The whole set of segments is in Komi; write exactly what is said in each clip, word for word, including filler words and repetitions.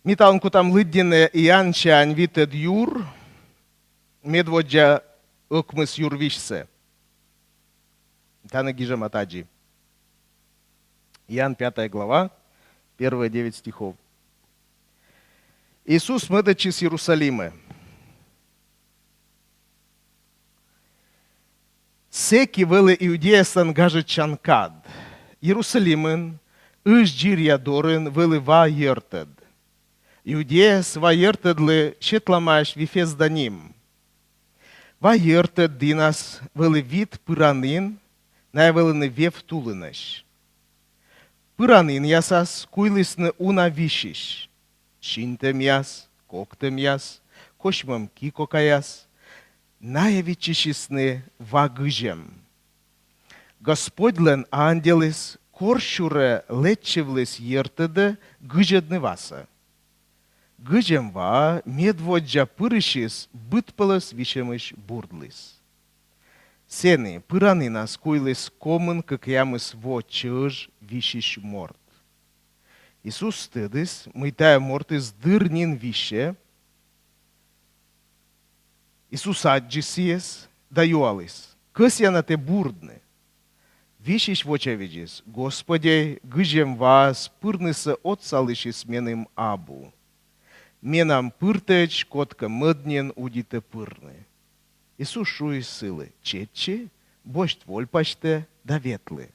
Ми талун кутам лыддьыны Иоаннсянь витӧд юр, медводдза ӧкмыс юр висьсӧ. Тані гижӧма тадзи. Иоанн, пятая глава, первые девять стихов. Иисус мӧдӧдчис Иерусалимӧ. Сэки вӧлі Иудеяыслӧн гажӧдчан кад. Иерусалимын, ыж дзиръя дорын, вӧлі ва йӧртӧд. Иудеяс ва йӧртӧдлы сетламаӧсь Вифезда ним. Ва йӧртӧд дінас вӧлі вит пыранін, найӧ вӧліны вев тулынӧсь. Пыранінъясас куйлісны уна висьысь: синтӧмъяс, коктӧмъяс, косьмӧм ки кокаяс. Найӧ виччысисны ва гызьӧм. Господьлӧн ангелыс корсюрӧ лэччывліс йӧртӧдӧ гызьӧдны васӧ. Гызьӧм ва медводдза пырысьыс быдпӧлӧс висьӧмысь бурдліс. Сэні пыранінас куйліс комын кӧкъямыс во чӧж висьысь морт. Иисус тӧдіс, мый тайӧ мортыс дыр нин висьӧ. Иисус аддзис сійӧс да юаліс: «Кӧсъя на тэ бурдны?» Висьысь вочавидзис: «Господи, гызьӧм ваыс пырнысӧ отсалысьыс меным абу. Менам пыртӧдз кодкӧ мӧд нин удитӧ пырны». Иисус шуис сылы: «Чеччы, босьт вольпасьтӧ да ветлы».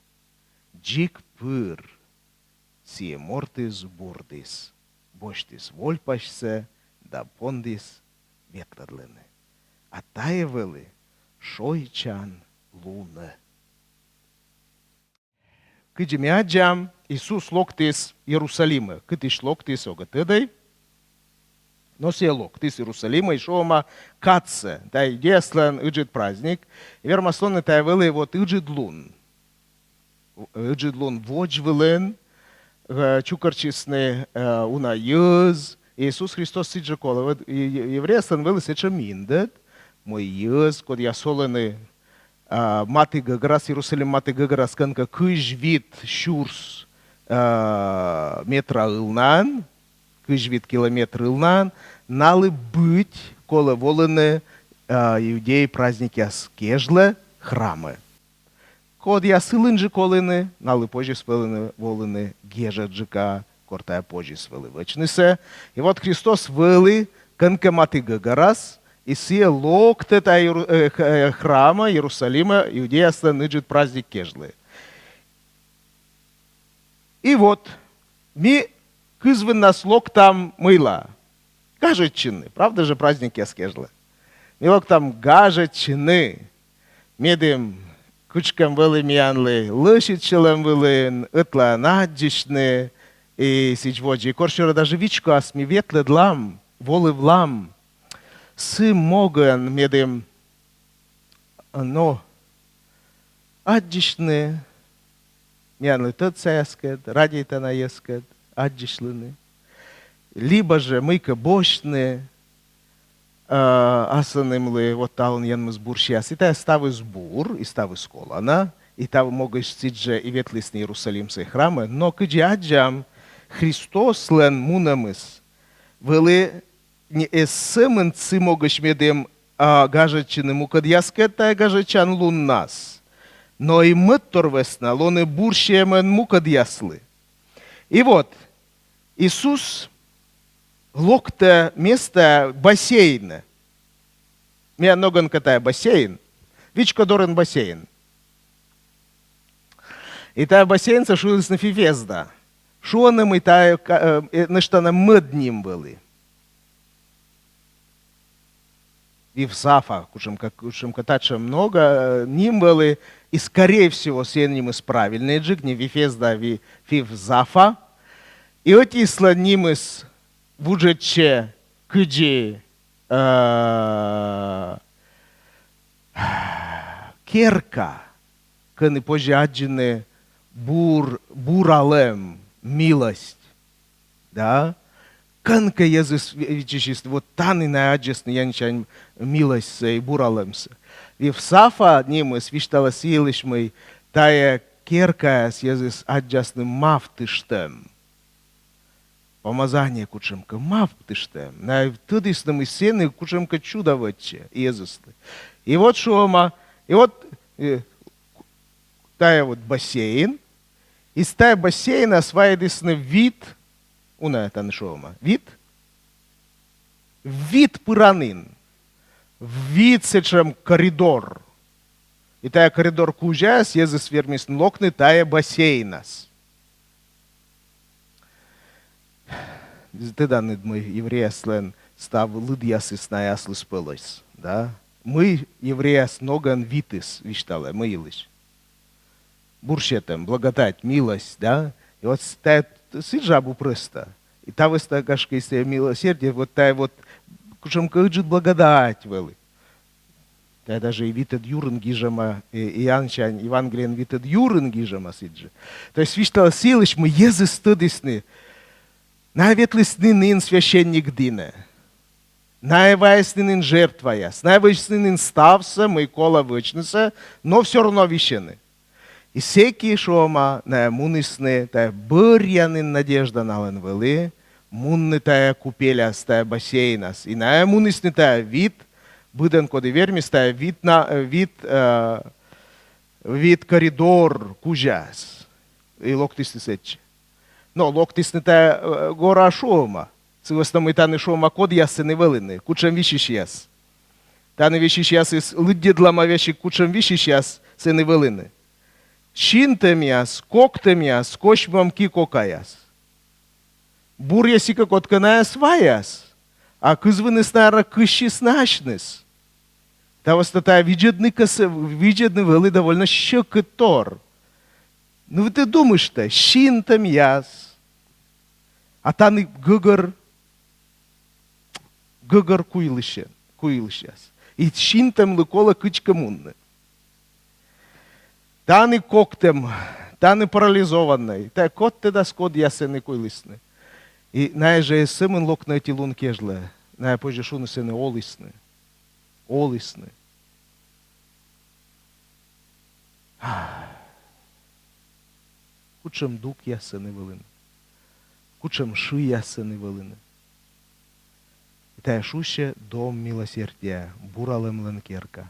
Дзик пыр сійӧ мортыс бурдіс, босьтіс вольпасьсӧ да пондіс ветлӧдлыны. А тайӧ вӧлі шойччан лунӧ. Кыдзи ми аддзам, Иисус локтіс Иерусалимӧ. Кытысь локтіс, огӧ тӧдӧй. Но сійӧ локтіс Иерусалимӧ, и шуӧма кадсӧ. Тайӧ иудеяслӧн ыджыд праздник. И вермас лоны, тайӧ вӧлі вот ыджыд лун. Ыджыд лун водзвылын, э, чукӧртчисны, э, уна йӧз. Иисус Христос сідзжӧ колӧ. Вот и-, и-, еврейяслӧн вӧлі сэтшӧм индӧд, мый йӧз, кодъяс олӧны, а, матігӧгӧрас, Иерусалим матігӧгӧрас кӧнкӧ кызь вит сюрс, а, метра ылнаын, кызь вит километр ылнаын, налы быть колӧ волыны, а, иудей праздникъяс кежлӧ храмӧ. Кодъяс ылынджык олӧны, налы позис вӧліны волыны гежӧдджыка, кор тайӧ позис вӧлі вӧчнысӧ. И вот Христос вӧлі кӧнкӧ матігӧгӧрас, и сійӧ локтӧ тайӧ Иеру-, э, х-, э, храмӧ, Иерусалимӧ, иудеяслӧн ыджыд праздник кежлӧ. И вот, ми кызвыннас локтам мыйла? Гажӧдчыны, правда жӧ, праздникъяс кежлӧ. Ми локтам гажӧдчыны, медым кутшӧмкӧ вӧлі миянлы лӧсьыд сьӧлӧм вылын, ӧтлаын аддзысьны, и сідз водзӧ. И корсюрӧ даже вичкоас ми ветлӧдлам, волывлам сы могӧн, медым, но, аддзысьны миянлы тӧдсаяскӧд, радейтанаяскӧд аддзысьлыны. Либӧ жӧ мыйкӧ босьтны, а, асынымлы, вот талун Енмыс бурсиас. И тайӧ ставыс бур, и ставыс колана, и та могысь сідзжӧ и ветлісны Иерусалимсӧ, храмӧ. Но кыдзи аддзам, Христослӧн мунӧмыс вӧлі не эз сӧмын сы могысь, медым, а, гажӧдчыны мукӧдъяскӧд тайӧ гажӧдчан луннас, но и мӧдтор вӧсна лоны бурсиӧмӧн мукӧдъяслы. И вот, Иисус локтӧ местаӧ, бассейнӧ. Миян ногӧн кӧ тайӧ бассейн, вичко дорын бассейн. И тайӧ бассейнсӧ шуисны Вифезда. Шуӧны, мый тайӧ ка-, э, э, нӧшта на мӧд ним вӧлі. Вифзафа, кутшӧмкӧ, кутшӧмкӧ татшӧм ногӧн, э, ним вӧлі, и, скорее всего, сійӧ нимыс правильнӧйджык, не Вифезда, а Ви-, Вифзафа. И ӧтияслӧн нимыс вуджӧдчӧ кыдзи, э, керка, кӧні позьӧ аддзыны бур-, буралӧм, милость. Да? Кӧнкӧ йӧзыс ви-, виччысис, вот тані найӧ аддзисны Енсянь милостьсӧ и буралӧмсӧ. Вифзафа нимыс висьталӧ сы йылысь, мый тайӧ керкаяс йӧзыс аддзасны мавтыштӧм. помазание кутшӧмкӧ, мавтыштӧм. Найӧ тӧдісны, мый сэні кутшӧмкӧ чудо вӧчсьӧ Йӧзыслы. И вот шуӧма, и вот э, тайӧ вот бассейн, и с тайӧ бассейнас вайӧдісны вит, уна тані шуӧма, вит, вит пыранін, вит сэтшӧм коридор. И тайӧ коридор кузяс Йӧзыс вермис локны тайӧ бассейнас. Тӧданныд, мый еврейяслӧн став лыдъясыс найӧ аслыспӧлӧс, да? Мый еврейяс ногӧн витыс висьталӧ, мый йылысь? Бур сетӧм, благодать, милость, да? И вот с- тайӧ сідз жӧ абу прӧста. И та вӧсна, гашкӧ, и сійӧ милосердие, вот тайӧ вот кутшӧмкӧ ыджыд благодать вӧлі. Тайӧ даже и витӧд юрын гижӧма, и, и Иоаннсянь Евангелиеын витӧд юрын гижӧма сідз жӧ. То есть висьталӧ сы йылысь, мый Йӧзыс тӧдісны, найӧ ветлісны нин священник дінӧ. Найӧ вайисны нин жертваяс, найӧ вӧчисны нин ставсӧ, мый колӧ вӧчнысӧ, но всё равно висьӧны. И сэки, шуӧма, найӧ мунісны, тайӧ бӧръя нин надежда налӧн вӧлі, мунны тайӧ купеляс, тайӧ бассейнас. И найӧ мунісны тайӧ вит, быдӧн коді вермис, тайӧ вит на, э, вит, э, вит коридор кузяс. И локтісны сэтчӧ. Но локтісны тайӧ э, гора шуӧма. Сы вӧсна мый тані шуӧма, кодъяс сэні вӧліны, кутшӧм висьысьяс. Тані висьысьясыс лыддьӧдлӧма весиг, кутшӧм висьысьяс сэні вӧліны. Синтӧмъяс, коктӧмъяс, косьмӧм ки кокаяс. Бур, ещӧ кӧ кодкӧ найӧс ваяс, а кызвыныс, наверно, кыссисны асьныс. Та вӧсна тайӧ видзӧдны кӧсйӧ, видзӧдны вӧлі довольно сьӧкыдтор. Но вот и думыштӧй, синтӧмъяс. А тані гӧгӧр, гӧгӧр куйлысьӧн, куйлысьяс. И синтӧмлы колӧ кыдзкӧ мунны. Тані коктӧм, тані парализованнӧй. Тайӧ код тӧдас, кодъяс сэні куйлісны. И найӧ жӧ эз сӧмын локны ӧти лун кежлӧ. Найӧ, позьӧ шуны, сэні олісны. Олісны. Кутшӧм дукъяс сэні вӧліны. Кутшӧм шыяс сэні вӧліны. И тайӧ шусьӧ дом милосердия, буралӧмлӧн керка.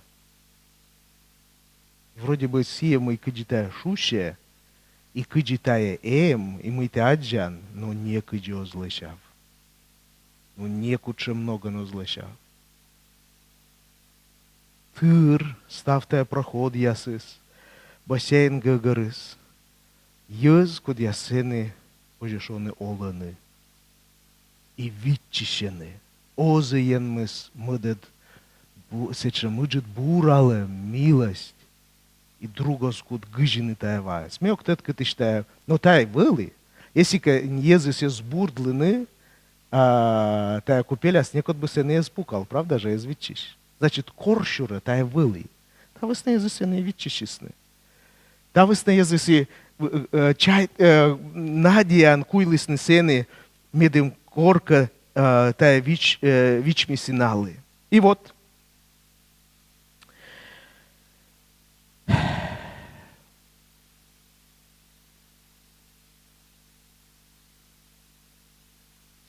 Вроде бы сійӧ, мый кыдзи тайӧ шусьӧ, и кыдзи тайӧ эм, и мый ті аддзан, но некыдзи оз лӧсяв. Но некутшӧм ногӧн оз лӧсяв. Тыр, став тайӧ проходъясыс, бассейн гӧгӧрыс, йӧз, кодъяс сэні, позьӧ шуны, олӧны и виччысьӧны. Оз-ӧ Енмыс мӧдӧд бу-, сэтшӧм ыджыд буралӧм, милость, и друг оз кут гызьыны тайӧ ваӧс. Ме ог тӧд, кытысь тайӧ, но тайӧ вӧлі. Если кӧ Йӧзыс эз бурдлыны, а, тайӧ купеляс, некод бы сэні эз пукал, правда жӧ, эз виччысь. Значит, корсюрӧ тайӧ вӧлі. Та вӧсна Йӧзыс сэні виччысисны. Та вӧсна Йӧзыс и, э, э, чай-, э, надеяӧн куйлісны сэні, медым коркӧ, э, тайӧ вич-, э, вичмис и налы. И вот.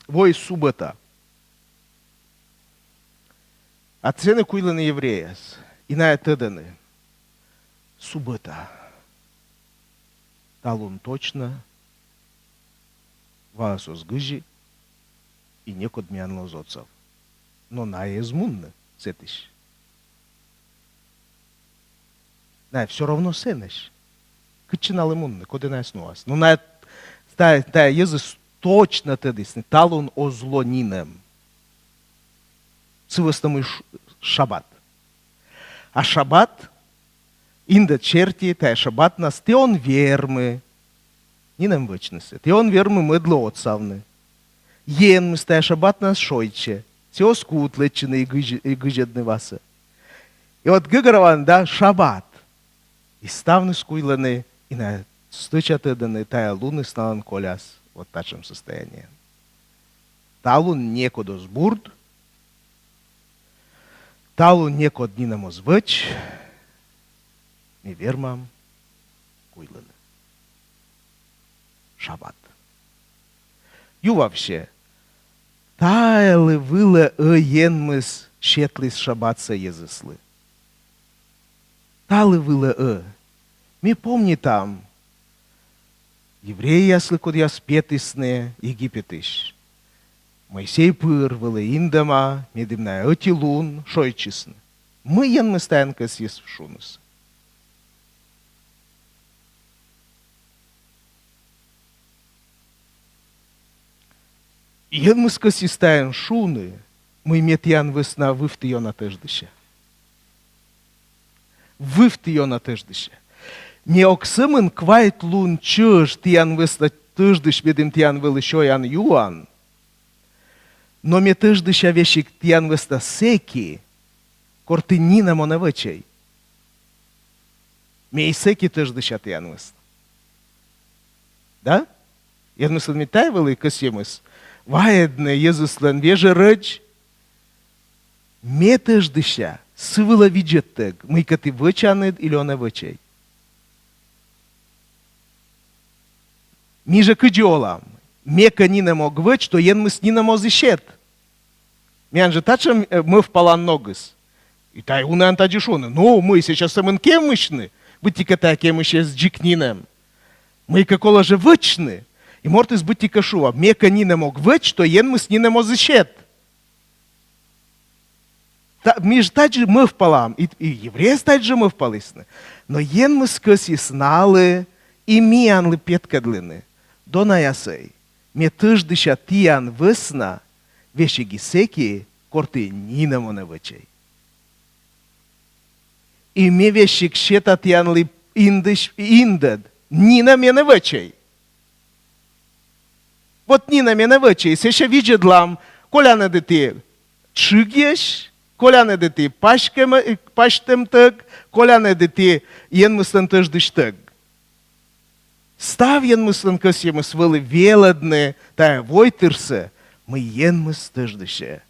Воис субӧта. А сэні куйлӧны еврейяс. И найӧ тӧдӧны. Субӧта. Талун точно ваыс оз гызи, и некод миянлы оз отсав. Но найӧ эз мунны сэтысь. Найӧ всё равно сэнӧсь. Кытчӧ налы мунны, коді найӧс нуас? Но найӧ, тайӧ, тайӧ Йӧзыс точно тӧдісны, талун оз ло нинӧм. Сы вӧсна мый ш-, шаббат. А шаббат, индӧд серти, тайӧ шаббатнас тэ он вермы нинӧм вӧчнысӧ. Тэ он вермы мӧдлы отсавны. Енмыс тайӧ шаббатнас шойччӧ. Сійӧ оз кут лэччыны и гыж-, и гыжӧдны васӧ. И вот гӧгӧрвоан, да, шаббат. И ставныс куйлӧны, и найӧ стӧча тӧдӧны, тайӧ луныс налӧн коляс вот татшӧм состояниеӧн. Талун некод оз бурд, талун некод нинӧм оз вӧч, ми вермам куйлыны. Шаббат. Юавсьӧ. Талы вылӧ-ӧ Енмыс сетліс шаббатсӧ йӧзыслы? Талы вылӧ-ӧ? Ми помнитам еврейяслы, кодъяс петісны Египетысь. Моисей пыр вӧлі индӧма, медым найӧ ӧти лун шойччисны. Мый Енмыс тайӧн кӧсйис шунысӧ? Енмыс кӧсйис тайӧн шуны, мый ме тіян вӧсна вывті ёна тӧждыся. Вывті ёна тӧждыся. Ме ог сӧмын квайт лун чӧж тіян вӧсна тӧждысь, медым тіян вӧлі сёян-юан, но ме тӧждыся весиг тіян вӧсна сэки, кор ті нинӧм онӧ вӧчӧй. Ме и сэки тӧждыся тіян вӧсна. Да? Енмыслӧн ми тайӧ вӧлі кӧсйӧмыс. Вайӧдны йӧзыслӧн вежӧрӧдз, ме тӧждыся, сы вылӧ видзӧдтӧг, мыйкӧ ті вӧчанныд или онӧ вӧчӧй. Ми жӧ кыдзи олам? Ме кӧ нинӧм ог вӧч, то Енмыс нинӧм оз и сет. Миян жӧ татшӧм, э, мӧвпалан ногыс. И тайӧ унаӧн тадзи шуӧны: ну, мый, сэсся сӧмын кемысьны, быттьӧкӧ тайӧ кемысь эз дзик нинӧм. Мыйкӧ колӧ жӧ вӧчны. И мортыс быттьӧкӧ шуӧ: ме кӧ нинӧм ог вӧч, то Енмыс нинӧм оз и сет. Та-, ми жӧ тадзи мӧвпалам, и, и еврейяс тадзи мӧвпалісны. Но Енмыс кӧсйис налы и миянлы петкӧдлыны: донаясӧй, ме тӧждыся тіян вӧсна весиг и сэки, кор ті нинӧм онӧ вӧчӧй. И ме весиг сета тіянлы индысь-, индӧд, нинӧм ме нӧ вӧчӧй. Вот нинӧм ме нӧ вӧчӧй, сэсся видзӧдлам, колянныд ті тшыгйӧсь, колянныд ті паськӧм-, пасьтӧмтӧг, колянныд ті Енмыслӧн тӧждысьтӧг. Став Енмыслӧн кӧсйӧмыс вӧлі велӧдны тайӧ войтырсӧ, мый Енмыс тӧждысьӧ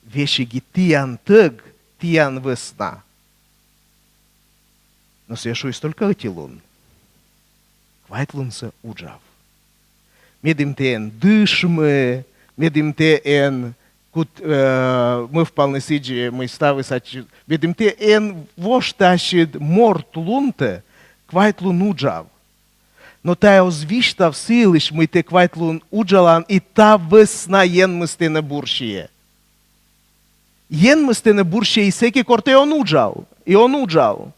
весиг и тіянтӧг, тіян вӧсна. Но сійӧ шуис только ӧти лун. Квайт лунсӧ уджав. Медым тэ эн дышмы, медым тэ эн кут, э, мӧвпалны сідзи, мый ставыс ачыс, медым тэ эн воштасьыд морт лунтӧ, квайт лун уджав. Но тайӧ оз висьтав сы йылысь, мый тэ квайт лун уджалан и та вӧсна Енмыс тэнӧ бур сиӧ. Енмыс тэнӧ бур сиӧ и сэки, кор тэ он уджал, и он уджал.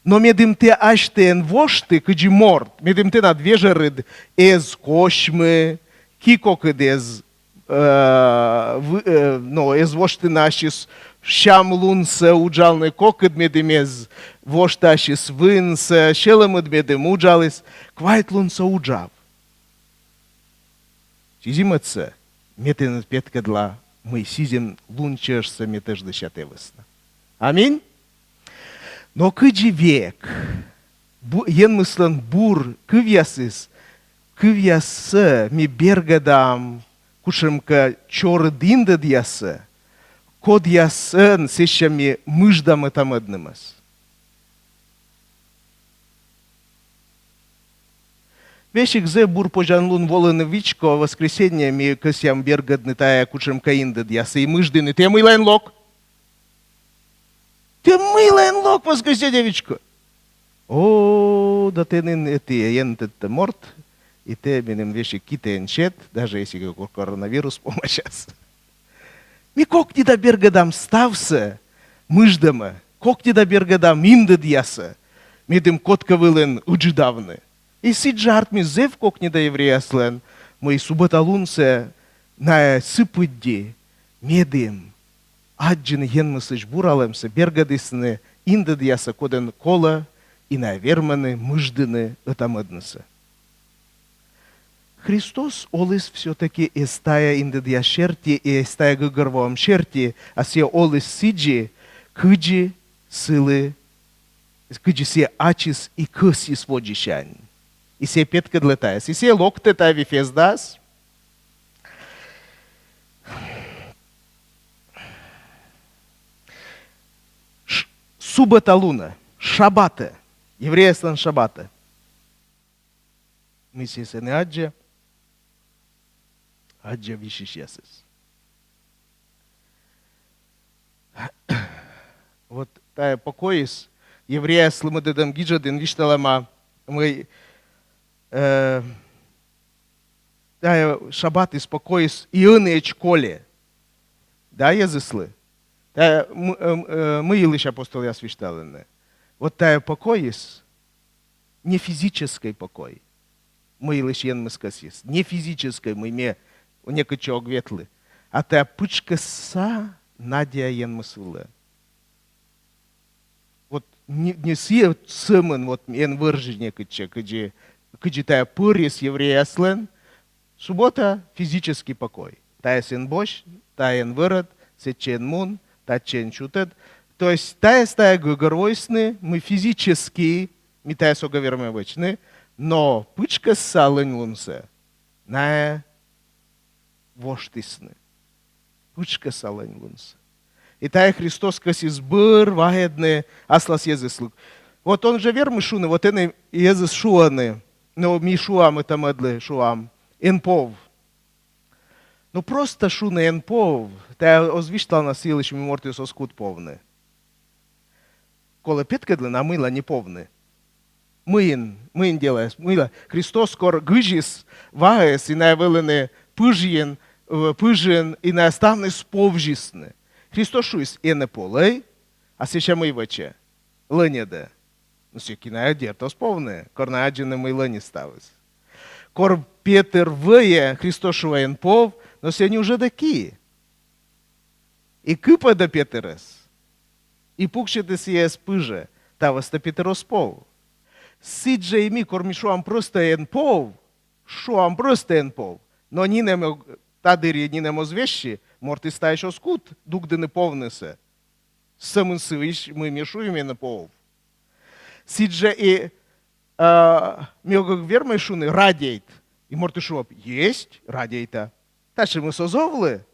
Но медым тэ асьтӧ эн вошты кыдзи морт, медым тэнад вежӧрыд эз косьмы, ки-кокыд эз, э, вы-, э, но, эз воштыны ассьыс сям лунсӧ уджалны, кокыд медым эз вошты ассьыс вынсӧ, сьӧлӧмыд медым уджаліс, квайт лунсӧ уджав. Сизимӧдсӧ ме тэныд петкӧдла, мый сизим лун чӧжсӧ ме тӧждыся тэ вӧсна. Аминь. Но кыдзи век бу-, Енмыслӧн бур кывъясыс, кывъяссӧ ми бергӧдам кутшӧмкӧ чорыд индӧдъяссӧ, кодъясӧн сэсся ми мыждам ӧта-мӧднымӧс. Весиг зэв бур позянлун волыны вичко воскресенье, ми кӧсъям бергӧдны тайӧ кутшӧмкӧ индӧдъяссӧ и мыждыны: тэ мыйла эн лок? Тэ мыйла эн лок воскресенье вичко? О, да тэ нин эти, эн тӧдтӧ морт, и тэ меным весиг китӧ эн сет, даже если кор-, коронавирус помасяс. Ми кокнида бергӧдам ставсӧ мыждӧмӧ, кокнида бергӧдам индӧдъясӧ, медым кодкӧ вылын ыджыдавны. И сідз жӧ артмис зэв кокнида еврейяслӧн, мый субӧта лунсӧ найӧ сы пыдди, медым аддзыны Енмыслысь буралӧмсӧ, бергӧдісны индӧдъясӧ, кодӧн колӧ, и найӧ вермӧны мыждыны ӧта-мӧднысӧ. Христос оліс всё-таки эз тайӧ индӧдъяс серти и эз тайӧ гӧгӧрвоӧм серти, а сійӧ оліс сідзи, кыдзи сылы, кыдзи сійӧ ачыс и кӧсйис водзысянь. И сійӧ петкӧдлӧ тайӧс, и сійӧ локтӧ тайӧ Вифездаас. Ш-, субӧта лунӧ, шабатӧ, еврейяслӧн шабатӧ. Мый сійӧ сэні аддзӧ? аддза висьысьясӧс. Вот тайӧ покойыс еврейяслы, мӧдӧдӧм гижӧдын висьталӧма, мый, э, тайӧ шаббатыс, покойыс и ӧні эз коле. Да, йӧзыслы. Тайӧ м-, э, э, мый йылысь апостолъяс висьталӧны. Вот тайӧ покойыс не физическӧй покой, мый йылысь Енмыс кӧсйис. Не физическӧй, мый ме некытчӧ ог ветлы. А тайӧ пытшкӧсса надея Енмыс вылӧ. Вот не, не сійӧ сӧмын, вот эн вӧрзьы некытчӧ, кыдзи, кыдзи тайӧ пӧрйис еврейяслӧн. Суббота — физический покой. Тайӧс эн босьт, тайӧ эн вӧрӧд, сэтчӧ эн мун, татчӧ эн сютӧд. То есть тайӧс найӧ гӧгӧрвоисны, мый физически ми тайӧс огӧ вермӧй вӧчны, но пытшкӧсса лӧньлунсӧ найӧ воштісны. Пытшкӧсса лӧньлунсӧ. И тайӧ Христос кӧсйис бӧр вайӧдны аслас йӧзыслы. Вот он жӧ вермы шуны, вот ӧні йӧзыс шуӧны, но ми шуам, ӧта-мӧдлы шуам, эн пов. Но просто шуны «эн пов» — тайӧ оз висьтав на сы йылысь, мый мортыс оз кут повны. Колӧ петкӧдлыны, а мыйла не повны. Мыйын, мыйын делӧыс, мыйла. Христос кор гыжис ваыс, и найӧ вӧліны пыжйын, э, пыжын, и найӧ ставныс повзисны. Христос шуис: «Энӧ полӧй», а сэсся мый вӧчӧ? Лӧньӧдӧ. Но сэки найӧ, дерт, оз повны, кор найӧ аддзӧны, мый лӧньыс ставыс. Кор Петыр вӧйӧ, Христос шуӧ: «Эн пов», но сійӧ нюжӧдӧ ки и кыпӧдӧ Петырӧс, и пуксьӧдӧ сійӧс пыжӧ. Та вӧсна Петыр оз пов. Сідз жӧ и ми, кор ми шуам просто «эн пов», шуам просто «эн пов». Но нинӧм ог-, та дырйи нинӧм оз вежсьы, мортыс таысь оз кут дугдыны повнысӧ. Сӧмын сыысь, мый ми шуим «эн пов». Сідз жӧ и, а, ми ог вермӧй шуны «радейт». И мортыс шуӧ: «Есть, радейта». Татшӧмыс оз овлы.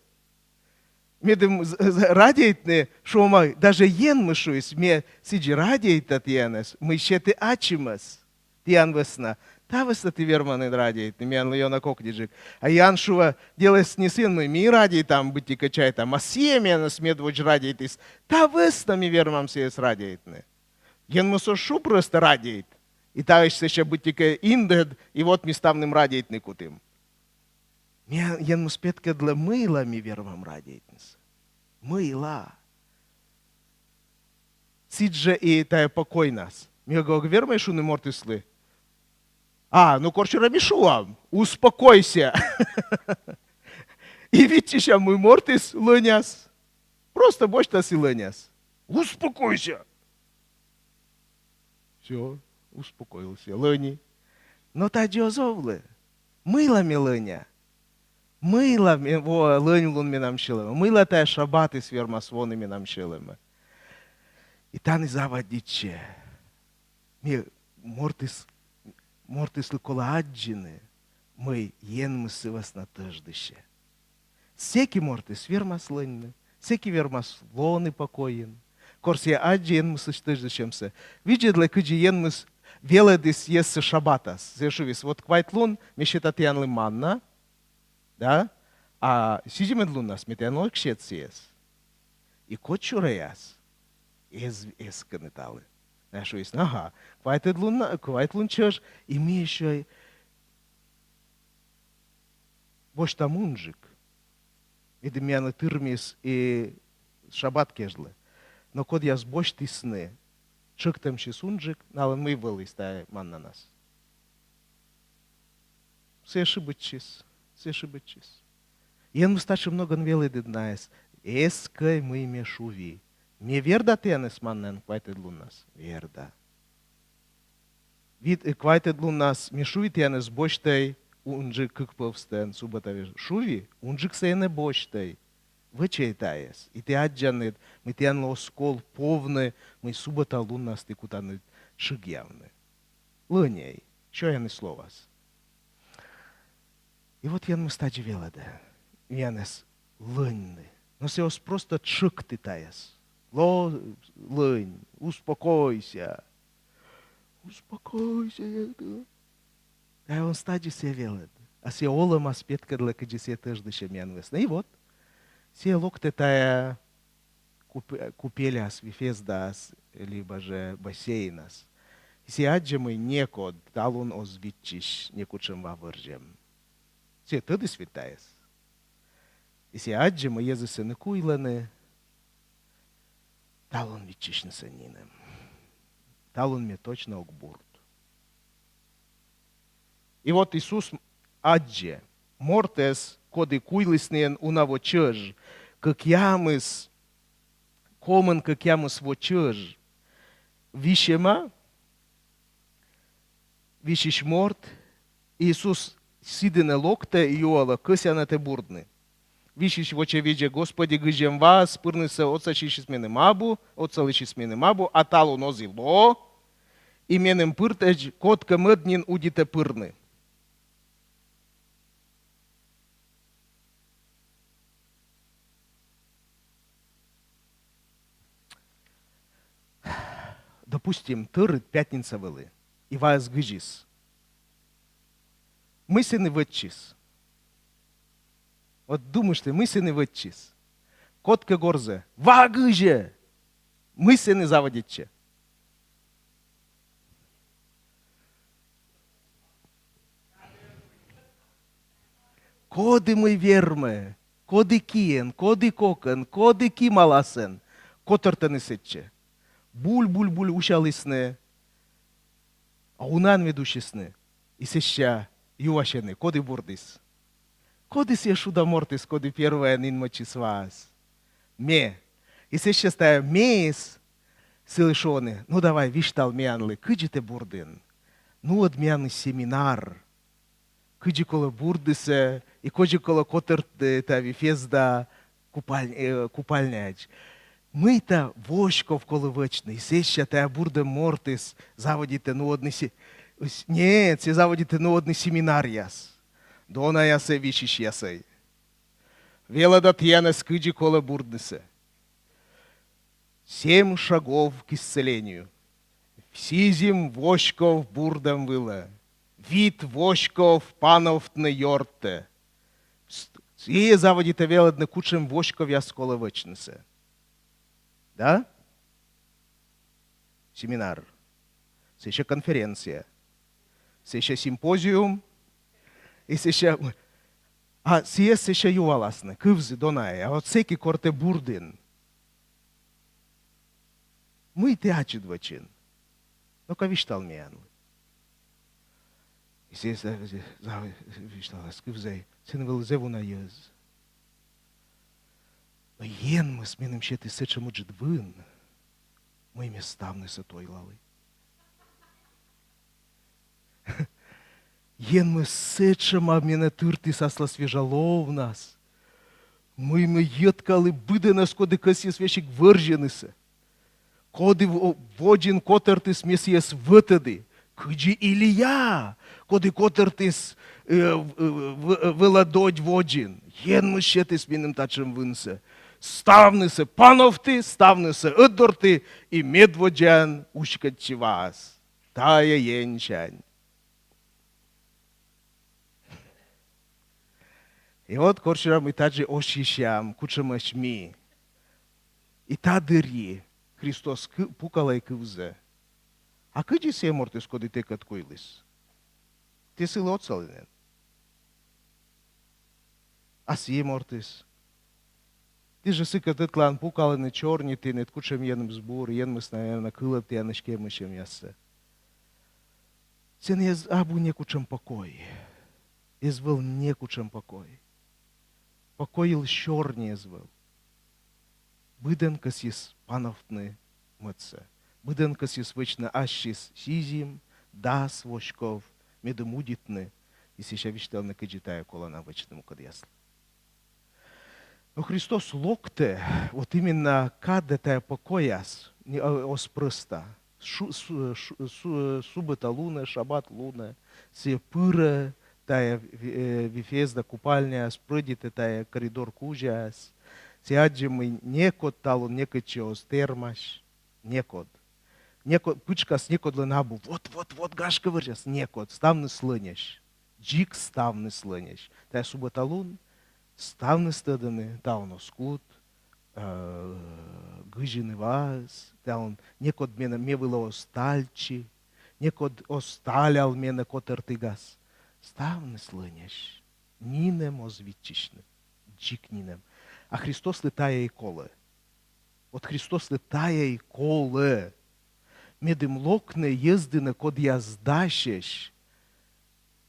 Медым з-, з-, радейтны, шуӧма, даже Енмыс шуис: «Ме сідзи радейта тіянӧс, мый сеті ачымӧс тіян вӧсна». Та вӧсна ті верманныд радейтны, миянлы ёна кокниджык. А Иоанн шуӧ: делӧыс не сыын, мый ми радейтам, быттьӧкӧ чайтам, а сійӧ миянӧс медводз радейтіс. Та вӧсна ми вермам сійӧс радейтны. Енмыс оз шу просто «радейт», и таысь сэсся быттьӧкӧ индӧд, и вот ми ставным радейтны кутім. Миян Енмыс петкӧдлӧ, мыйла ми вермам радейтнысӧ. Мыйла. Сідз жӧ и тайӧ покойнас. Ми ог вермӧй шуны мортыслы: «А, ну, корсюрӧ ми шуам: успокойся». И виччысям, мый мортыс лӧняс. Просто босьтас и лӧняс. «Успокойся». Всё, успокоился, лӧни. Но тадзи оз овлы. Мыйла ме лӧня? Мыйла ме-, во-, лӧньлун менам сьӧлӧмӧ? Мыйла тайӧ шаббатыс вермас воны менам сьӧлӧмӧ? И тані заводитчӧ. Ми мортыс, мортыслы колӧ аддзыны, мый Енмыс сы вӧсна тӧждысьӧ. Сэки мортыс вермас лӧньны, сэки вермас лоны покойын, кор сійӧ аддзӧ Енмыслысь тӧждысьӧмсӧ. Видзӧдлӧй, кыдзи Енмыс велӧдіс йӧзсӧ шаббатас. Сійӧ шуис: «Вот квайт лун ме сета тіянлы манна, да? А сизимӧд луннас ме тіянлы ог сет сійӧс». И кодсюрӧяс эз, эскӧны талы. Найӧ шуисны: «Ага, квайтӧд лун, квайт лун чӧж, и ми ещӧ босьтам унджык». Медым миянлы тырмис и шаббат кежлӧ. Но кодъяс босьтісны тшӧктӧмсьыс унджык, налӧн мый вӧліс тайӧ маннанас? Сійӧ шыбитчис, сійӧ шыбитчис. Енмыс татшӧм ногӧн велӧдӧ найӧс. Эскӧй, мый ме шуви. Ме верда тіянӧс маннаӧн квайтӧд луннас? Верда. Вит-, э, квайтӧд луннас ме шуви тіянӧс: босьтӧй унджык кык пӧвстӧн суббота вежӧр. Шуви, унджыксӧ энӧ босьтӧй. Вӧчӧй тайӧс, и ті аддзанныд, мый тіянлы оз кол повны, мый суббота луннас ті кутанныд тшыгъявны. Лӧньӧй, сёян и словас. И вот Енмыс тадзи велӧдӧ миянӧс лӧньны. Но сійӧ оз просто тшӧкты тайӧс. Ло-, лӧнь, успокойся. Успокойся, я говорю. Тайӧ он тадзи сійӧ велӧдӧ. А сійӧ олӧмас петкӧдлӧ, кыдзи сійӧ тӧждысьӧ миян вӧсна. И вот, сійӧ локтӧ тайӧ куп-, купеляс, Вифездаас, либӧ жӧ бассейнас. И сійӧ аддзӧ, мый некод талун оз виччысь некутшӧм ва вӧрзьӧм. Сійӧ тӧдіс ведь тайӧс. И сійӧ аддзӧ, мый йӧзыс сэні куйлӧны, талун виччысьнысӧ нинӧм. Талун ме точно ог бурд. И вот Иисус аддзӧ мортӧс, коді куйліс нин уна во чӧж, кӧкъямыс, комын кӧкъямыс во чӧж висьӧма, висьысь морт. Иисус сы дінӧ локтӧ и юалӧ: «Кӧсъян-ӧ тэ бурдны?» Висьысь вочавидзӧ: «Господи, гыжйӧм ваас, пырнысӧ отсасьысь меным абу, отсалысьыс меным абу, а талун оз и ло, и меным пыртӧдз кодкӧ мӧд нин удитӧ пырны». Допустим, тӧрыт пятница вӧлі, и ваыс гыжис. Мый сэні вӧтчис? Вот думышті, мый сэні вӧтчис? Кодкӧ горзӧ: «Ва гыжӧ!» Мый сэні заводитчӧ? Коді мый вермӧ, коді киӧн, коді кокӧн, коді кималасӧн котӧртӧны сэтчӧ. Буль-буль-буль усялісны, а унаӧн ведь усисны. И сэсся юасьӧны, коді бурдіс. Коді сійӧ шуда мортыс, коді первойяын инмӧдчис ваас? Ме. И сэсся тайӧ меыс сылы шуӧны: «Ну, давай, висьтав миянлы, кыдзи тэ бурдін. Нуӧд миянлы семинар, кыдзи колӧ бурднысӧ и кыдзи колӧ котӧртны тайӧ Вифезда купаль-, э, купальняӧдз. Мыйта воськов колӧ вӧчны». И сэсся тайӧ бурдӧм мортыс заводитӧ нуӧдны се-, ыс-, нет, сійӧ заводитӧ нуӧдны семинаръяс донаясӧй, висьысьясӧй. Велӧда тіянӧс, кыдзи колӧ бурднысӧ. Семь шагов к исцелению. Сизим воськов бурдӧм вылӧ. Вит воськов пановтны ёртӧ. С-, сійӧ заводитӧ велӧдны, кутшӧм воськовъяс колӧ вӧчнысӧ. Да? Семинар. Сэсся конференция. Сэсся симпозиум. И сэсся, а сійӧс сэсся юаласны: «Кывзы, донаяс, а вот сэки, кор тэ бурдін, мый тэ ачыд вӧчин? Ну-ка, висьтав миянлы». И сійӧ за-, за-, висьталас, кывзӧй: «Сэн вӧлі зэв уна йӧз. Но Енмыс меным сетіс сэтшӧм ыджыд вын, мый ме ставнысӧ тойлалі. Енмыс сэтшӧма менӧ тыртіс аслас вежа ловнас, мый ме йӧткалі быдӧнӧс, коді кӧсйис весиг вӧрзьӧднысӧ. Коді во-, водзын котӧртіс, ме сійӧс вӧтӧді. Кыдзи Илия, коді котӧртіс, э, в-, в-, вӧла додь водзын. Енмыс сетіс меным татшӧм вынсӧ. Ставнысӧ пановті, ставнысӧ ӧтдорті, и медводдзаӧн уськӧдчи ваас». Тайӧ енсянь. И вот корсюрӧ ми тадзи оссьӧдчам, кутшӧмӧсь ми. И та дырйи Христос кы-, пукалӧ и кывзӧ: «А кыдзи сійӧ мортыс, коді тэкӧд куйліс? Тэ сылы отсалін эн? А сійӧ мортыс? Тэ жӧ сыкӧд ӧтлаын пукалін, чорнитін, кутшӧм Енмыс бур, Енмыс, наверно, кылӧ тіянӧс кемысьӧмъяссӧ». Сэн эз абу некутшӧм покой. Эз вӧв некутшӧм покой. Покой йылысь сёрни эз вӧв. Быдӧн кӧсйис пановтны мӧдсӧ. Быдӧн кӧсйис вӧчны ассьыс сизим, дас воськов, медым удитны и сэсся висьтавны, кыдзи тайӧ колана вӧчны мукӧдъяслы. Но Христос локтӧ вот именно кадӧ тайӧ покояс, не, э, оз прӧста. Шу-, су-, э, шу-, э, су-, э, субӧта лунӧ, шаббат лунӧ, сійӧ пырӧ тайӧ Ви-, э, Вифезда купальняас, прӧйдитӧ тайӧ коридор кузяс. Сійӧ аддзӧ, мый некод талун некытчӧ оз тэрмась. Некод. Некод, пытшкас некодлӧн абу: «Вот, вот, вот, гашкӧ, вӧрзяс». Некод. Ставныс лӧньӧсь. Дзик ставныс лӧньӧсь. Тайӧ суббота лун, ставныс тӧдӧны, талун оз кут, э, гыжны ваыс, талун некод менӧ, ме вылӧ оз тальчы, некод оз талял менӧ котӧртігас. Ставныс лӧньӧсь. Нинӧм оз виччысьны. Дзик нинӧм. А Христослы тайӧ и колӧ. Вот Христослы тайӧ и колӧ. Медым локны йӧз дінӧ, кодъяс дасьӧсь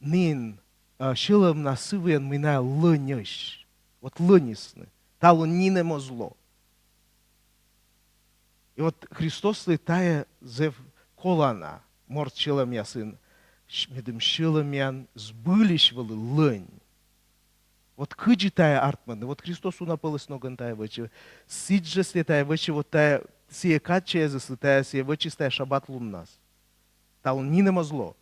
нин, а, сьӧлӧмнас сы вывсянь, мый найӧ лӧньӧсь. Вот лӧньӧсны. Талун нинӧм оз ло. И вот Христослы тайӧ зэв колана морт сьӧлӧмъясын, щ-, медым сьӧлӧмъян збыльысь вӧлі лӧнь. Вот кыдзи тайӧ артмӧдны, вот Христос уна пӧлӧс ногӧн тайӧ вӧчӧ. Сідзжӧ сійӧ тайӧ вӧчӧ, вот тайӧ сійӧ кадся йӧзыслы, тайӧ сійӧ вӧчис тайӧ шаббат луннас. Талун нинӧм оз ло.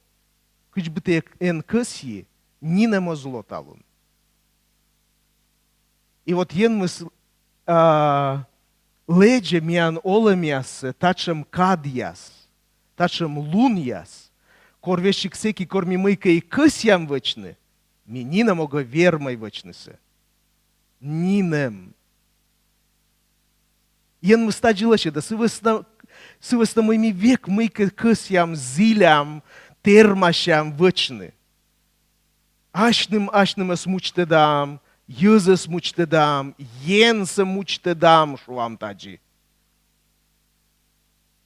Кыдз бы тэ эн кӧсйы, нинӧм оз ло талун. И вот Енмыс, а, лэдзӧ миян олӧмъяссӧ татшӧм кадъяс, татшӧм лунъяс, кор весиг сэки, кор ми мыйкӧ и кӧсъям вӧчны, ми нинӧм ог вермӧй вӧчнысӧ. Нинӧм. Енмыс тадзи лӧсьӧдӧ, сы вӧсна, сы вӧсна мый ми век мыйкӧ кӧсъям, зілям, тэрмасям вӧчны. Асьным асьнымӧс мучитӧдам, йӧзӧс мучитӧдам, Енсӧ мучитӧдам, шуам тадзи.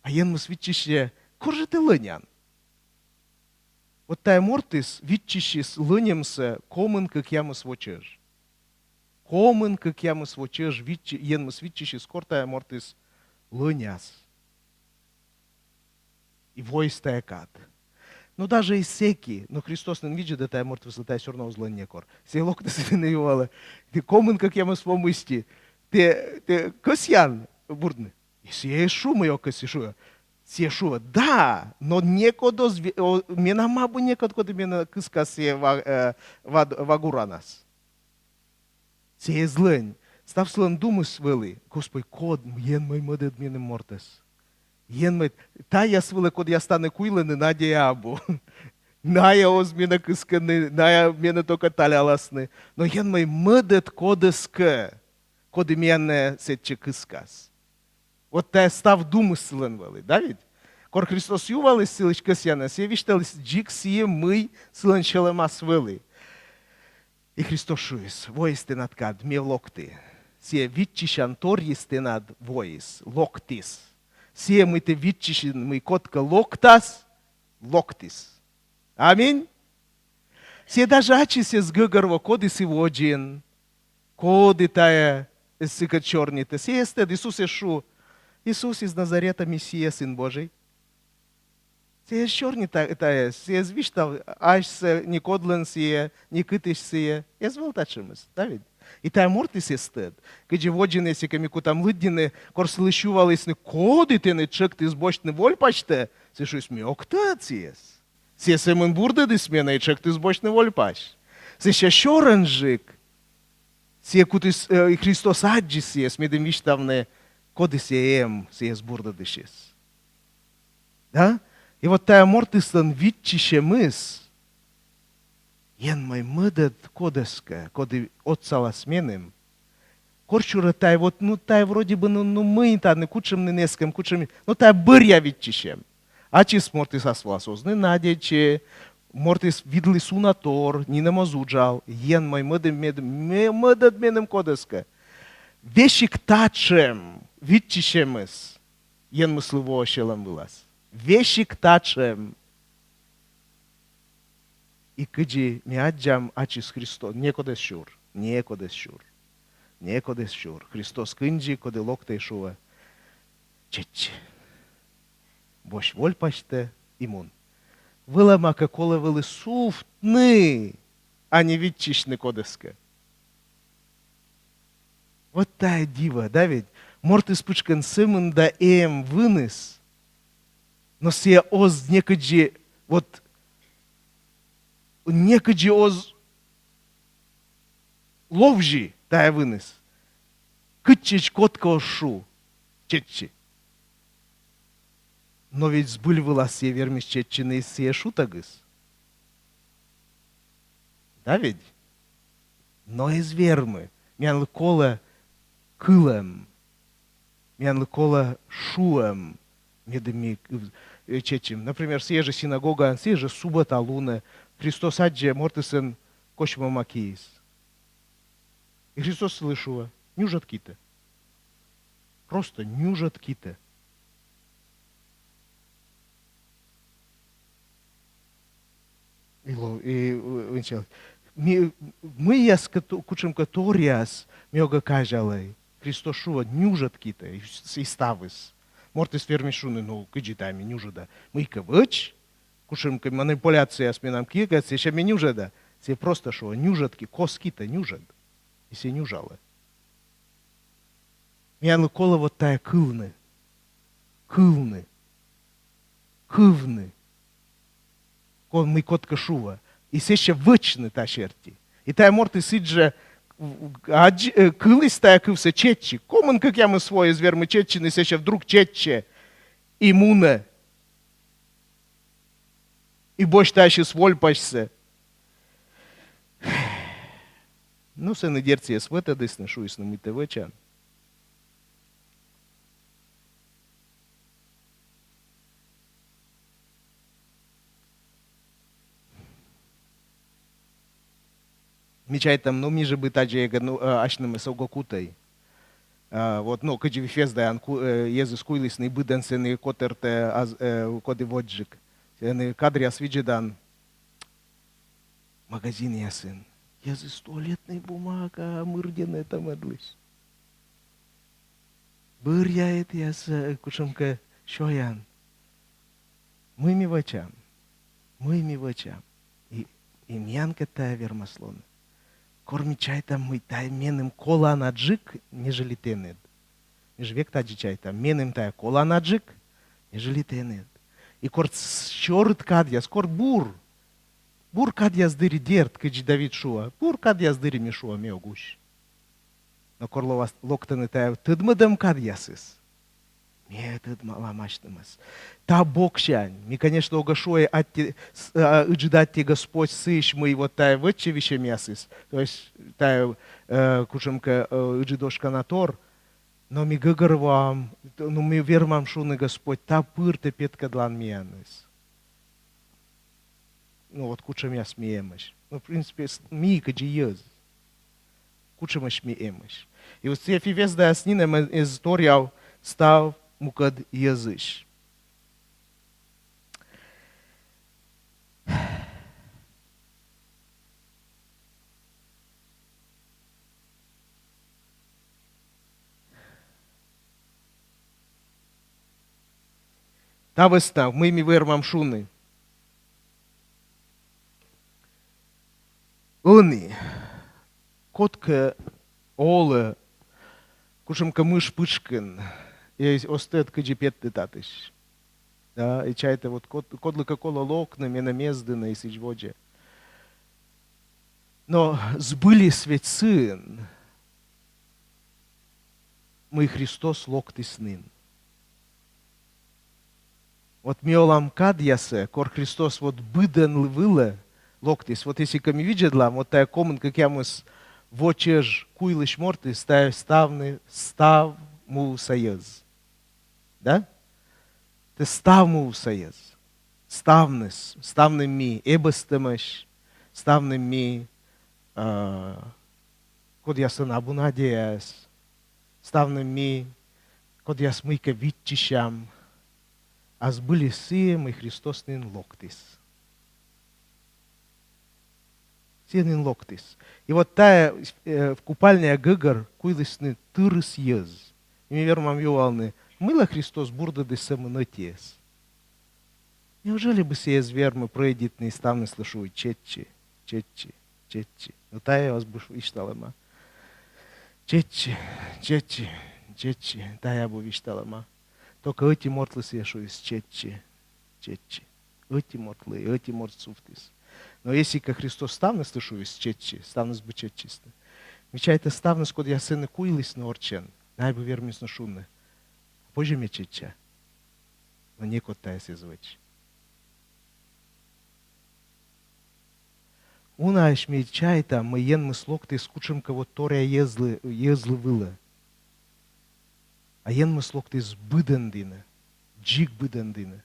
А Енмыс виччысьӧ, кор жӧ тэ лӧнян. Вот тайӧ мортыс виччысис лӧньӧмсӧ комын кӧкъямыс во чӧж. Комын кӧкъямыс во чӧж виччы-, Енмыс виччысис, кор тайӧ мортыс лӧняс. И воис тайӧ кад. Но даже и сэки, но Христос нин видзӧдӧ тайӧ морт вывсьыс, тайӧ всё равно оз лӧнь некор. Сійӧ локтіс и юалӧ: тэ комын кӧкъямыс во мысти, тэ, тэ кӧсъян бурдны? И сійӧ эз шу, мый ог кӧсйы, шуӧ. Сійӧ шуӧ: да, но некод оз ве-, о, менам абу некод, коді менӧ кыскас сійӧ ва-, э, вад-, вагуранас. Сійӧ эз лӧнь. Став сылӧн думыс вӧлі: Господь, код, Енмӧй мӧдӧд меным мортӧс. Енмӧй, тайӧяс вылӧ, кодъяс тані куйлӧны, надея абу. Найӧ оз менӧ кыскӧны, найӧ менӧ только таляласны. Но Енмӧй мӧдӧд кодӧскӧ, коді менӧ сэтчӧ кыскас. Вот тайӧ став думыс сылӧн вӧлі, да ведь? Кор Христос юаліс сылысь кӧсъянӧс, сійӧ висьталіс дзик сійӧ, мый сылӧн сьӧлӧмас вӧлі. И Христос шуис: воис тэнад кад, ме локті. Сійӧ виччысян торйыс тэнад воис, локтіс. Сійӧ, мый тэ виччысин, мый кодкӧ локтас, локтіс. Аминь. Сійӧ даже ачыс эз гӧгӧрво, коді сы водзын, коді тайӧ, сыкӧд сёрнитӧ. Сійӧ эз тӧд, Иисус эз шу: Иисус из Назарета, Мессия, Сын Божий. Сійӧ эз сёрни та-, тайӧс, сійӧ эз висьтав асьсӧ, ни кодлӧн сійӧ, ни кытысь сійӧ. Эз вӧв татшӧмыс, да ведь? И тайӧ мортыс эз тӧд. Кыдзи водзын, если кӧ ми кутам лыддьыны, кор сылысь юалісны, коді тэнӧ тшӧктіс босьтны вольпасьтӧ, сійӧ шуис: ме ог тӧд сійӧс. Сійӧ сӧмын бурдӧдіс менӧ и тшӧктіс босьтны вольпась. Сэсся сёрӧнджык сійӧ кутіс, э, Христос аддзис сійӧс, медым висьтавны, коді сійӧ эм, сійӧс бурдӧдысьыс. Да? И вот тайӧ мортыслӧн виччысьӧмыс: Енмӧй мӧдӧд кодӧскӧ, коді отсалас меным. Корсюрӧ тайӧ вот, ну, тайӧ вроде бы, ну, ну, мый тані, кутшӧм нин эскӧм, кутшӧм, ну, тайӧ бӧръя виччысьӧм. Ачыс мортыс аслас оз нин надейтчы, мортыс видліс уна тор, нинӧм оз уджав. Енмӧй мӧдӧд, мӧдӧд, ме-, мӧдӧд меным кодӧскӧ. Весиг татшӧм виччысьӧмыс Енмыслы воӧ сьӧлӧм вылас. Весиг татшӧм. И кыдзи ми аддзам, ачыс Христос, некод эз сюр, некод эз сюр, некод эз сюр. Христос кындзи, коді локтӧ и шуӧ: чеччы, бось вольпасьтӧ и мун. Вӧлӧма кӧ, колӧ вӧлі сувтны, а не виччысьны кодӧскӧ. Вот тайӧ диво, да ведь? Мортыс пытшкӧн сӧмын да эм выныс. Но сійӧ оз некыдзи, вот, некыдзи оз ловзьы тайӧ выныс. Кытчӧдз кодкӧ оз шу: чеччы. Но ведь збыль вылас сійӧ вермис чеччыны сійӧ шутӧгыс. Да ведь? Но эз вермы. Миянлы колӧ кылӧм. Миянлы колӧ шуӧм, медым ми, э, чеччим. Например, сійӧ жӧ синагогаын, сійӧ жӧ суббота лунӧ Христос аддзӧ мортыслӧн косьмӧма киыс. И Христос сылы шуӧ: «Нюжӧд китӧ». Просто нюжӧд китӧ. И ло-, и, э, ӧнчал. Ми, мыйяскӧ ту-, кутшӧмкӧ торъяс ми огӧ казялӧй. Христос шуӧ: «Нюжӧд китӧ», и с-, и ставыс. Мортыс вермис шуны: «Ну, кыдзи тайӧ ме нюжӧда? Мыйкӧ вӧч, кутшӧмкӧ манипуляцияяс менам киӧ кадӧ, сэсся ме нюжӧда». Сійӧ просто шуӧ: «Нюжӧд ки-, кос китӧ нюжӧд». И сійӧ нюжалӧ. Миянлы колӧ вот тайӧ кылны. Кылны. Кывны. Кӧн мый кодкӧ шуӧ. И сэсся вӧчны та серти. И тайӧ мортыс сідз жӧ, аддз-, э, кыліс тайӧ кывсӧ, чеччи. Комын кӧкъямыс во эз вермы чеччыны, сэсся вдруг чеччӧ. И мунӧ. И босьтӧ ассьыс вольпасьсӧ. Ну, сэні, дерт, сійӧс вӧтӧдісны, шуисны, мый тэ вӧчан. Ми чайтам, ну, ми жӧ бы тадзи эг, ну, э, асьнымӧс огӧ кутӧй. А, вот, ну, кыдзи Вифездаян ку-, э, йӧзыс куйлісны, быдӧн сэні котӧртӧ, ас-, э, коді водзджык. Сэні кадръяс видзӧдан магазинъясын. Йӧзыс туалетнӧй бумага мырддьӧны тӧмӧдлысь. Бӧръя этіяс, э, кутшӧмкӧ сёян. Мый ми вӧчам? Мый ми вӧчам? И, и миянкӧд тайӧ вермас лоны. Кор ми чайтам, мый тайӧ меным коланаджык, нежели тэныд. Ми жӧ век тадзи чайтам: меным тайӧ коланаджык, нежели тэныд. И кор с-, сёрыд кадъяс, кор бур, бур кадъяс дырйи, дерт, кыдзи Давид шуӧ, бур кадъяс дырйи ми шуам: ме ог усь. Но кор лоас-, локтӧны тайӧ тӧдмӧдӧм кадъясыс, ми тӧдмалам асьнымӧс. Та боксянь ми, конечно, огӧ шуӧй аттьӧ, с-, а, ыджыд аттьӧ Господь сыысь, мый вот тайӧ вӧччӧ висьӧмъясыс. То есть тайӧ, э, кутшӧмкӧ, э, ыджыд ошкана тор. Но ми гӧгӧрвоам, но ми вермам шуны: Господь, та пыр тэ петкӧдлан миянӧс. Ну вот кутшӧмъяс ми эмӧсь. Ну, в принципе, с-, ми кыдзи йӧз. Кутшӧмӧсь ми эмӧсь. И вот сійӧ Вифездаяс нинӧм эз торъяв став мукӧд йӧзысь. Та вӧсна мый ми вермам шуны? Ӧні кодкӧ олӧ кутшӧмкӧ мыш пытшкын, и оз тӧд, кыдзи петны татысь. Да, и чайтӧ, вот код-, кодлыкӧ колӧ локны, менӧ мездыны и сідз водзӧ. Но збыльысь ведь сы, мый Христос локтіс нин. Вот ми олам кадъясӧ, кор Христос вот быдӧн вылӧ локтіс. Вот если кӧ ми видзӧдлам, вот тайӧ комын кӧкъямыс во чӧж куйлысь мортыс, тайӧ ставны, став мувса йӧз. Да? Тайӧ став мувса йӧз. Ставныс, ставным ми эбӧстӧмӧсь, ставным ми, а, кодъяслӧн абу надеяяс, ставным ми кодъяс мыйкӧ виччысям, а збыльысь сійӧ, мый Христос нин локтіс. Сійӧ нин локтіс. И вот тайӧ, э, купальняя гӧгӧр куйлісны тырыс йӧз. И ми вермам юалны: мыйла Христос бурдӧдіс сӧмын ӧтиӧс? Неужели бы сійӧ эз вермы прӧйдитны и ставныслы шуны: «Чеччы, чеччы, чеччы»? Но тайӧ оз бы шу-, висьталӧма. «Чеччы, чеччы, чеччы». Тайӧ абу висьталӧма. Только ӧти мортлы сійӧ шуис: «Чеччы, чеччы». Ӧти мортлы, ӧти морт сувтіс. Но если кӧ Христос ставныслы шуис: «Чеччы», ставныс бы чеччисны. Ми чайтам, ставныс, кодъяс сэні куйлісны орччӧн, найӧ бы вермисны шуны: «Позьӧ ме чечча?» Но некод тайӧс эз вӧч. Унаысь ми чайтам, мый Енмыс локтіс кутшӧмкӧ вот торъя йӧзлы, йӧзлы вылӧ. А Енмыс локтіс быдӧн дінӧ, дзик быдӧн дінӧ.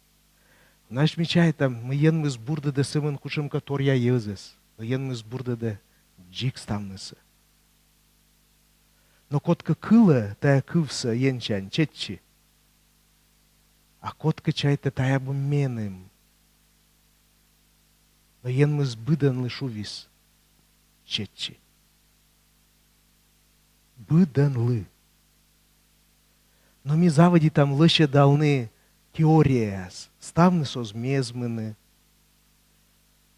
Унаысь ми чайтам, мый Енмыс бурдӧдӧ сӧмын кутшӧмкӧ торъя йӧзӧс, но Енмыс бурдӧдӧ дзик ставнысӧ. Но кодкӧ кылӧ тайӧ кывсӧ енсянь: чеччы. А кодкӧ чайтӧ: тайӧ абу меным. Но Енмыс быдӧнлы шувис: чеччы. Быдӧнлы. Но ми заводитам лӧсьӧдавны теорияяс. Ставныс оз мезмыны.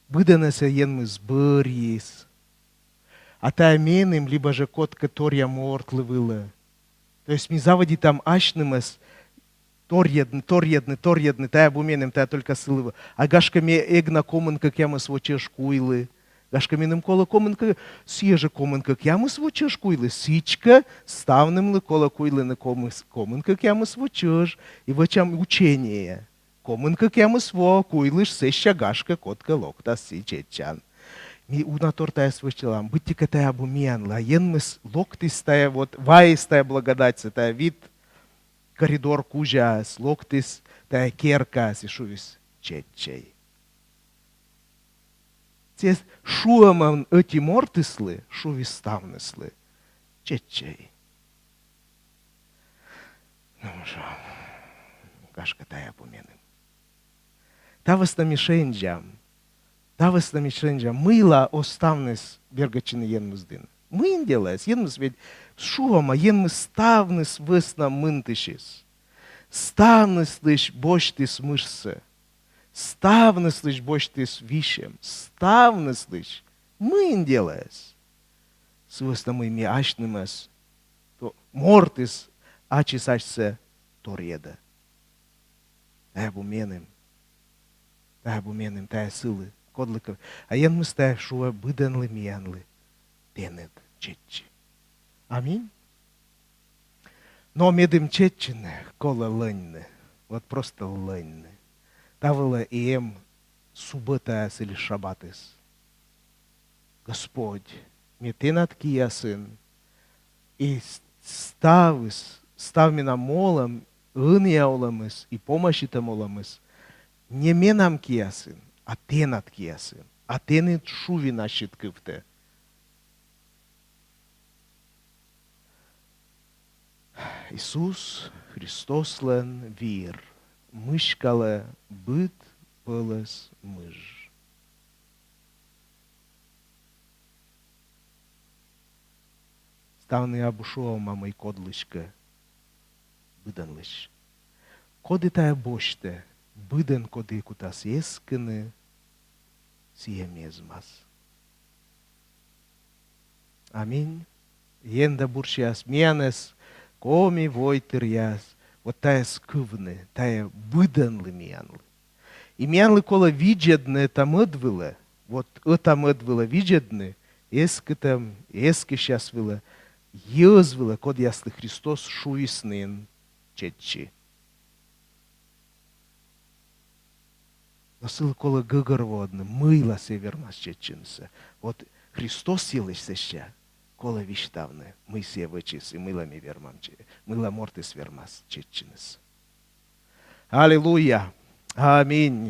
Быдӧнӧссӧ Енмыс бӧрйис. А тайӧ меным либӧ жӧ кодкӧ торъя мортлы вылӧ. То есть ми заводитам асьнымӧс торйӧдны, торйӧдны, торйӧдны: тайӧ абу меным, тайӧ только сылы во. А гашкӧ ме эг на комын кӧкъямыс во чӧж куйлы. Гашкӧ меным колӧ комын кӧ-, сійӧ жӧ комын кӧкъямыс во чӧж куйлы. Сідзкӧ, ставнымлы колӧ куйлыны комыс-, комын кӧкъямыс во чӧж. И вӧчам учение. Комын кӧкъямыс во куйлыш, сэсся гашкӧ кодкӧ локтас сійӧ чеччан. Ми уна тор тайӧс вӧчлам, быттьӧкӧ тайӧ абу миянлы, а Енмыс локтіс тайӧ, вот вайис тайӧ благодатьсӧ, тайӧ вит коридор кузяс, локтіс тайӧ керкаас и шуис: чеччӧй. Сійӧ шуӧмӧн ӧти мортыслы шуис ставныслы: чеччӧй. Но, шуам, гашкӧ тайӧ абу меным. Та вӧсна ми шензям. Та вӧсна ми шензям, мыйла оз ставныс бергӧдчыны Енмыс дінӧ. Мыйын делӧыс? Енмыс ведь, шуӧма, Енмыс ставныс вӧсна мынтысис. Ставныслысь босьтіс мыжсӧ. Ставныслысь босьтіс висьӧм. Ставныслысь. Мыйын делӧыс? Сы вӧсна, мый ми асьнымӧс, то мортыс ачыс асьсӧ торйӧдӧ. Тайӧ абу меным. Тайӧ абу меным, тайӧ сылы, кодлыкӧ. А Енмыс тайӧ шуӧ быдӧнлы миянлы: тэныд чеччы. Аминь. Но медым чеччыны, колӧ лӧньны. Вот просто лӧньны. Та вылӧ и эм субботаыс или шаббатыс. Господь, ме тэнад киясын, и с-, ставыс, став менам олӧм, ӧнія олӧмыс и помаситӧм олӧмыс не менам киясын, а тэнад киясын, а тэныд шувин ассьыд кывтӧ. Иисус Христослӧн вир мыськалӧ быд пӧлӧс мыж. Ставным абу шуӧма, мый кодлыськӧ быдӧнлысь. Коді тайӧ босьтӧ, быдӧн коді кутас эскыны, сійӧ мезмас. Аминь. Ен да бурсяс миянӧс, коми войтыръяс, вот тайӧс кывны, тайӧ быдӧнлы миянлы. И миянлы колӧ видзӧдны ӧта-мӧд вылӧ, вот ӧта-мӧд вылӧ видзӧдны, эскытӧм, эскысьяс вылӧ, йӧз вылӧ, кодъяслы Христос шуис нин: чеччы. Но сылы колӧ гӧгӧрвоӧдны, мыйла сійӧ вермас чеччынысӧ. Вот Христос йылысь сэсся колӧ висьтавны, мый сійӧ вӧчис и мыйла ми вермам че-, мыйла мортыс вермас чеччынысӧ. Аллилуйя! Аминь.